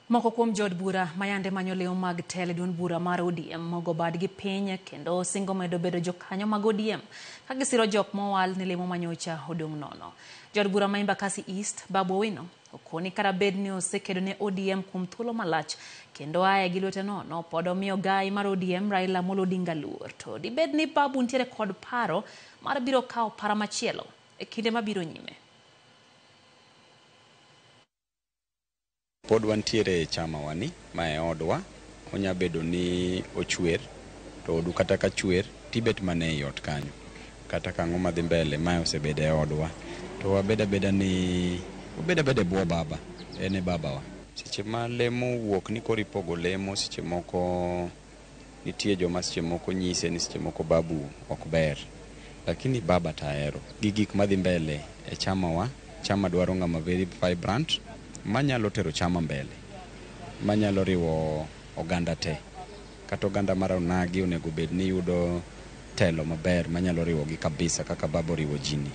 Moko kuom jood bura mayande manyo lemo mag telo e duond bura mar ODM ogo badgi piny kendo singo medo bedo jokanyo mag ODM ka gisiro jok mowal ni lemo manyocha odong' nono. Jaod bura ma Embakasi East, Babu Owino, okoni kata bed ni osekedo ne ODM kuom thuolo malach kendo aye gi lwete nono, pod omiyo gai mar ODM Raila Amolo Odinga luor. To dibed ni Babu nitiere kod paro mar biro kawo para machielo e kinde mabiro nyime? Pod wantiere e chama wani, ma e odwa. Onya bedo ni ochwer, to odu kata ka chwer, tibet mana ei ot kanyo. Kata ka ang'o madhi mbele, mae osebedo e odwa. To wabed abeda ni, wabed abeda e bwo baba, en e babawa. Seche ma lemo owuok ni koro ipogo lemo, seche moko nitie joma seche moko nyise ni seche moko Babu ok ber. Lakini baba to ahero. Gi gik madhi mbele e chama wa, chama dwaro ng'ama very vibrant, manyalo tero chama mbele, manyalo riwo oganda te. Kata oganda mar onagi onego bed ni yudo telo maber manyalo riwogi kabisa kaka baba oriwo ji ni.